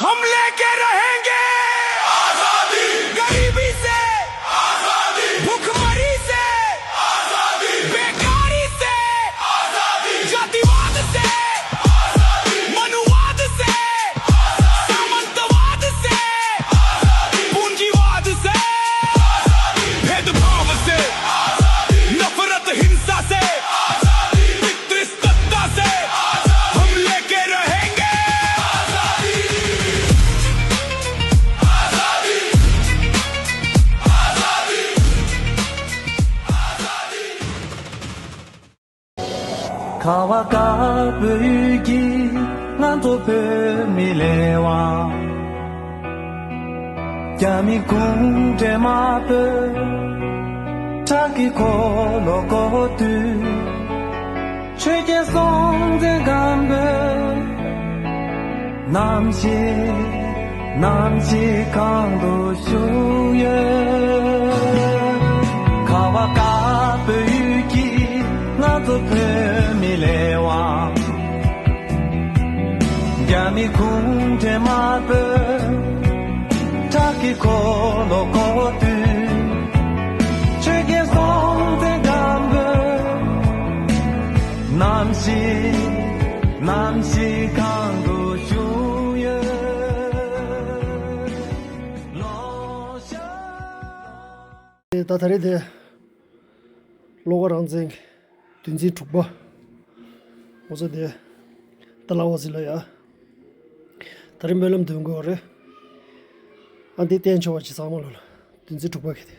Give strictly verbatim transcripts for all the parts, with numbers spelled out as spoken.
हम लेके रहेंगे आजादी। गरीबी से आजादी। भुखमरी से आजादी। बेकारी से आजादी। जातिवाद से आजादी। मनुवाद से आजादी। सामंतवाद से आजादी। पूंजीवाद से आजादी। भेदभाव से आजादी। नफरत हिंसा से आजादी। सत्ता से हम लेके रहेंगे आजादी। आजादी। आजादी। आजादी। ཁ་བ་དཀར་པོའི་ཡུལ་གྱི་ང་ཚོ་བོད་མི་ལས་དབང་། རྒྱ་མི་གུང་ཁྲན་དམར་པོས་ཁྲག་གི་འཁོར་ལོ་བསྐོར་དུས། ཆོས་རྒྱལ་སྲོང་བཙན་སྒམ་པོས་ནམ་ཞིག་ནམ་ཞིག་གང་དུ་བཞུགས་ཡོད། ཁ་བ་དཀར་པོའི་ཡུལ་གྱི་ང་ཚོ་བོད་མི་ལས་དབང་། རྒྱ་མི་གུང་ཁྲན་དམར་པོས་ཁྲག་གི་འཁོར་ལོ་བསྐོར་དུས། ཆོས་རྒྱལ་སྲོང་བཙན་སྒམ་པོས་ནམ་ཞིག་ནམ་ཞིག་གང་དུ་བཞུགས་ཡོད། ལོ་ཤ། ད་ད་རེས་དེ་བློ་དགའ་རང་བཙན་གྱི་དོན་ཚན་དྲུག་པ། ང་ཚོ་དེ་ཏཱ་ལའི་ཝ་ཟེར་ལ་ཡ། ད་རེས་སྨོན་ལམ་འདོན་དགོས་རེད། ཨ་འདི་བསྟན་ཆོག་པ་ཅིག་ཚང་མ་ལོ་ལ་དོན་ཚན་དྲུག་པ་གི་དེ།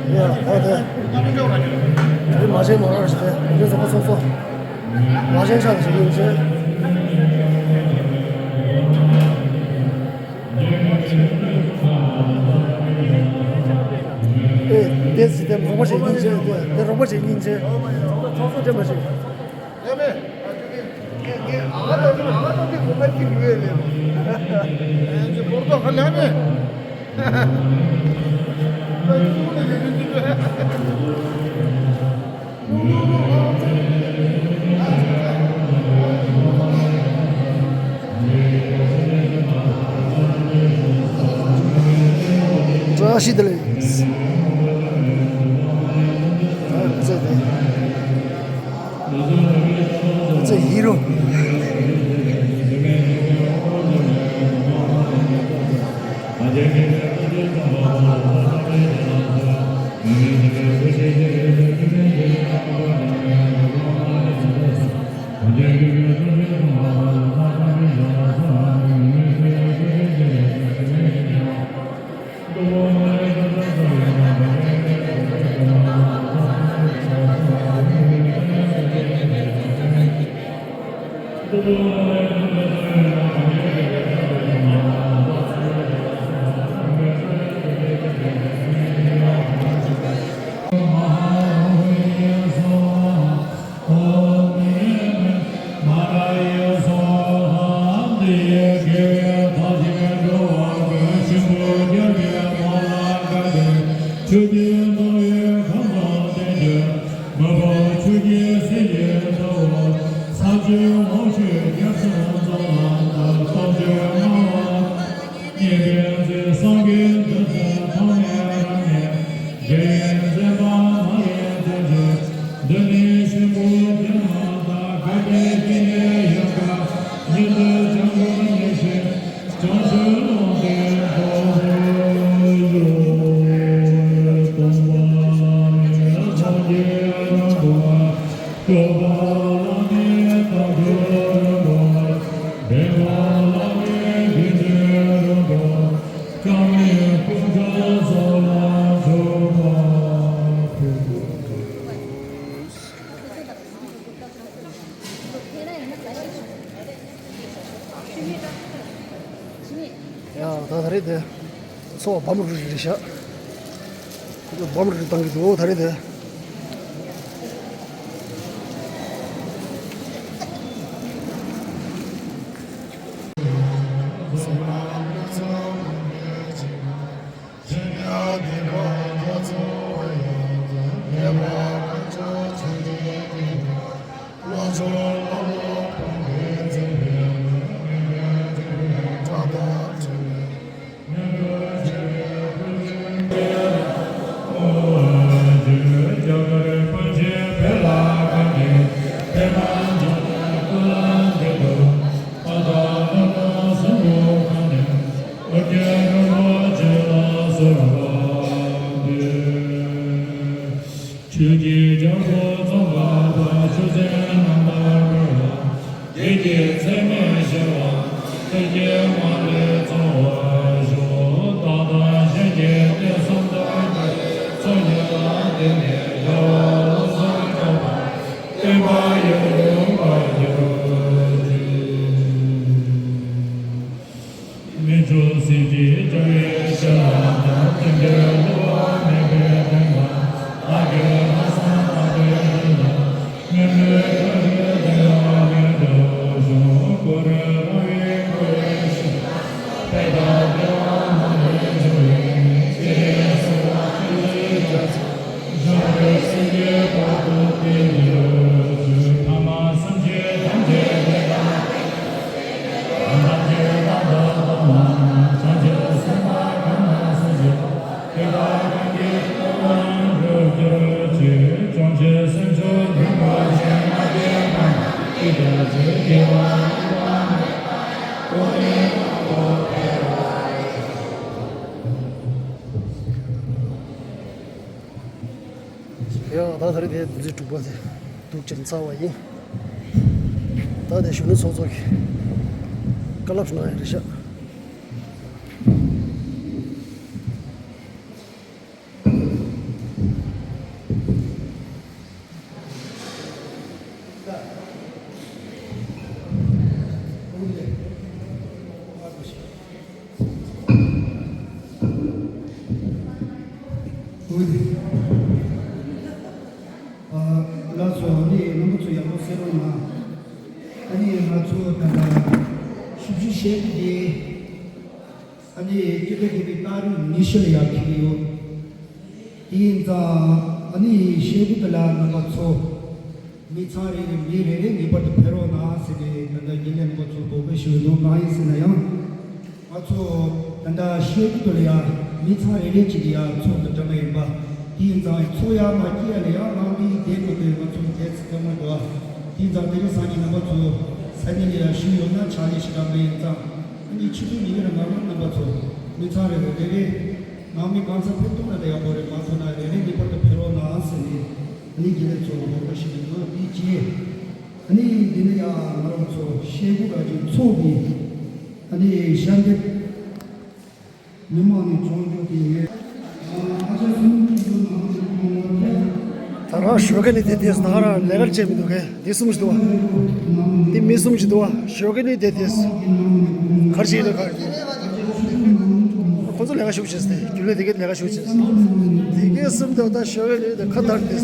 ཡ། ཨ་དེ། དེ་མ་བྱན་མ་རག་ཞིག་དེ་དེ་ཚོ་ཚོགས་སོ། མ་བྱན་ཆགས་ཞིག་ཡིན་ཅེ། ཨེ། དེ་ཚོ་དེ་རོགས་པ་བྱེད་ཡིན་ཅེ། དེ་དེ་རོགས་པ་བྱེད་ཡིན་ཅེ། ཚོགས་སོ་དྲན་པ་ཞིག་ཡ་མེ། ཨ་ཅོ་ཀི། ཨ་ཅོ་ཀི་ཨ་ཅོ་ཀི་ཁོ་པ་ཅིག་ཡོད་ལེ། ཨེ་ཅོ་པོར་ཏོ་ཁ་ལ་མེ། བཀྲ་ཤིས་བདེ་ལེགས། ཨ་ཙི་དེ། ཚེ་ཧི་རོ། མ་འོངས་ཆོས་ཀྱི་སྲིད་ཞིའི་གཙོ་བོ། ས་བཅུའི་ལོངས་སྤྱོད་རྒྱ་མཚོའི་གཙུག་ལག་ཏུ། སྟོབས་བཅུའི་དབང་པོ་མཉེས་པའི་ཚེ། སངས་རྒྱས་བདུད་རྩི་ཐོགས་མེད་རབ་གནས། རྒྱལ་བའི་མཛད་པ་མ་ལུས་མཛད་ཅིང་། གདོད་ནས་ཆེན་པོ་བརྒྱ་མ་དག། བསྐལ་པའི་དཀྱིལ་ནས་ཡལ་ག་ཉིད་དུ། འཇམ་དཔལ་ཡེ་ཤེས་བྱང་ཆུབ་ཀློང་དུ་རྫོགས་པར་ཤོག། སྟོང་པ་ཉིད་སངས་རྒྱས་རིན་པོ་ཆེ། སྐྱོབ་པ་བླ་མེད་རྟག་སྒྲུབ་རིན་པོ་ཆེ། འདྲེན་པ་བླ་མེད་དགེ་འདུན་རིན་པོ་ཆེ། བླ་མེད་དཀོན་མཆོག་སོགས་ལ་མཆོད་པ་ཕུལ། ཡ། ད་ད་རེས་དེ་ཚོ་བ་བམ་རུ་རི་རེད་ཤག་ཁོ་ཚོ་བམ་རུ་རི་བཏང་གི་འདུག་ད་རེས་དེ། ཆོས་ཀྱི་རྒྱལ་པོ་ཙོང་ཁ་པ། ཆོས་སེམས་རྣམ་པར་འཁོར་བ། བདེ་སྐྱིད་ཚད་མེད་ཞི་བ། ཐུགས་བསྐྱེད་མ་ལུས་ཚང་བར་ཤོག། བདག་དང་གཞན་གྱི་དོན་གསུམ་དུ་འགྲོ་བའི་ཚོགས་རྒྱུད་ལ་བརྟེན་ནས་རྒྱལ་བ་ལོ་ཙཱ་བཀྲ་བར་བསྟན་པ་ཡུན་རིང་བར་གྱུར་ཅིག། མི་འཁྲུགས་སྲིད་ཞིའི་རྒྱལ་བའི་ཞལ་སྔ་དང་། མཐུན་སྒྲིལ་བསླུ་བ་མེད་པའི་དོན་དང་། བདག་རྒྱུད་ལྷག་བསམ་རྟོགས་པའི་དོན་དང་། མངོན་མཐོའི་བཀའ་དྲིན་དེ་ལ་ཉན་དུ་གསོལ། གུ་རུ་རང་བཞིན་ཀུན་ལས་བཞེངས། དཔལ་དང་བདེ་བ་མ་ལུས་འབྱུང་བའི་གནས། སྤྱན་རས་གཟིགས་དབང་བསྟན་འཛིན་རྒྱ་མཚོ། འཇམ་དཔལ་སེང་གེ་བར་དུ་བརྟན་གྱུར་ཅིག། ཕ་མ་སེམས་ཅན་ཐམས་ཅད་བདེ་དང་ལྡན་པ། ཐམས་ཅད་རྣམ་དག་ཏུ་མ་ནམ། བྱང་ཆུབ་སེམས་དཔའ་གང་ན་བཞུགས་པ། དེ་དག་ཀུན་གྱི་སྤྱོད་པ་འགྲུབ་གྱུར་ཅིག། བྱང་ཆུབ་སེམས་མཆོག་རིན་པོ་ཆེ་མ་སྐྱེས་པ་ནས་སྐྱེ་གྱུར་ཅིག། སྐྱེ་བ་ལེན་པ་མེད་པ་ཡང་། ཀུན་ནས་བདག་ཏུ་འཕེལ་བར་ཤོག། ཡ། ད་ད་རེས་དེ་བདུན་ཚིགས་དྲུག་པ་དེ་འདུག་ཅེས་ཚར་བ་ཡིན། ད་དེ་གཞོན་ནུ་ཚོགས་གཙོ་གིས་བཀའ་སློབ་ཞིག་གནང་ཡ་རེད་ཤག། ཨ། ལགས་སོ། ཨ་ནི་རྣམ་པ་ཚོ་ཡག་པོ་གསན་རོགས་གནང་། ཨ་ནི་ང་ཚོ་ད་ལྟ་ཞིབ་འཇུག་བྱེད་དུས་དེ། ཨ་ནི་སྤྱི་ཟླ་བརྒྱད་པའི་ཏ་རིག་ཉི་ཤུ་ལ་ཡར་འཁེལ་གྱི་ཡོད། དེ་ཡིན་ཙང་ཨ་ནི་བཤད་རྒྱུ་དེ་ལ་རྣམ་པ་ཚོ་མི་ཚང་རེ་རེ་མི་རེ་རེ་ངེས་པར་དུ་ཕེབས་རོགས་གནང་ཟེར་ནས་ད་ལྟ་རྒན་ལགས་རྣམ་པ་ཚོར་འབོད་སྐུལ་ཞུ་འདུག། གང་ཡིན་ཟེར་ན་ཡང་ང་ཚོ་ད་ལྟ་བཤད་རྒྱུ་དེ་ལ་ཡང་མི་ཚང་རེ་རེ་གཅིག་གིས་ཡང་ཚོགས་འདུ་གྲ་མ་ཡིན་པ། དེ་ཡིན་ཙང་ཚོགས་ཡར་མར་སྐྱེལ་ཡ་ལ་ཡང་ནང་མི་བསྡད་དགོས་དུས་ང་ཚོ་བསྡད་ཚེ་སྐར་མ་འགྲོ་བ། དེ་ཡིན་ཙང་དེ་རིང་སང་ཉིན་རྣམ་པ་ཚོ་ས་གནས་ལ་ཡར་ཞུས་ཡོང་ན་ཕྱག་ལས་ཞེ་དྲག་མེད། ཡིན་ཙང་ཨ་ནི་ཆུ་ཚོད་ཉི་ཤུ་རེ་ནང་ལ་རྣམ་པ་ཚོ་མི་ཚང་རེ་རེ་རེ་རེ། ནང་མི་གང་ཚ་ཕེབས་ཐུབ་ན་ད་ཡག་པོ་རེད། མ་ཐུབ་ན་རེ་རེ་ངེས་པར་དུ་ཕེབས་རོགས་གནང་ཟེར་ནས་ཨ་ནི་དགེ་ལས་ཚོ་འབོད་སྐུལ་ཞུ་གི་འདུག། དེ་རྗེས་ཨ་ནི་འདི་ནས་ཡང་ང་རང་ཚོ་བཤད་སྒོ་ར་ཅིག་ཚོགས་པའི་ཨ་ནི་ཤར་འདེབས་མི་མང་ནས་བྱུང་རྒྱུ་དེ་ཡིན། ཨ་ཅག་སུ་མུ་ཀྲི་ཡོད་ནང་དུ་གོང་བ་ཐལ། ད་རང་ཞོགས་ཀ་ནས་དེ་དེ་ད་རང་ལས་ཀར་བྱེད་མི་འདུག་གས། དེ་གསུམ་ཞིག་འདུག་བ། དེ་མི། གསུམ་ཅིག་འདུག་བ། ཞོགས་ཀས་ནི་དེ་དེ། གར་ཞིག་ལས་གར། ཁོ་ཚོ་ལས་ཀ་ཞུགས་བྱས་ཏེ། རྒྱུན་ལས་དེ་གས་ལས་ཀ་ཞུགས་བྱས། དེ་གས་གསུམ་དེ་ད་ཞོགས་ཀས་ནི་དེ་ཁ་དར་དེ།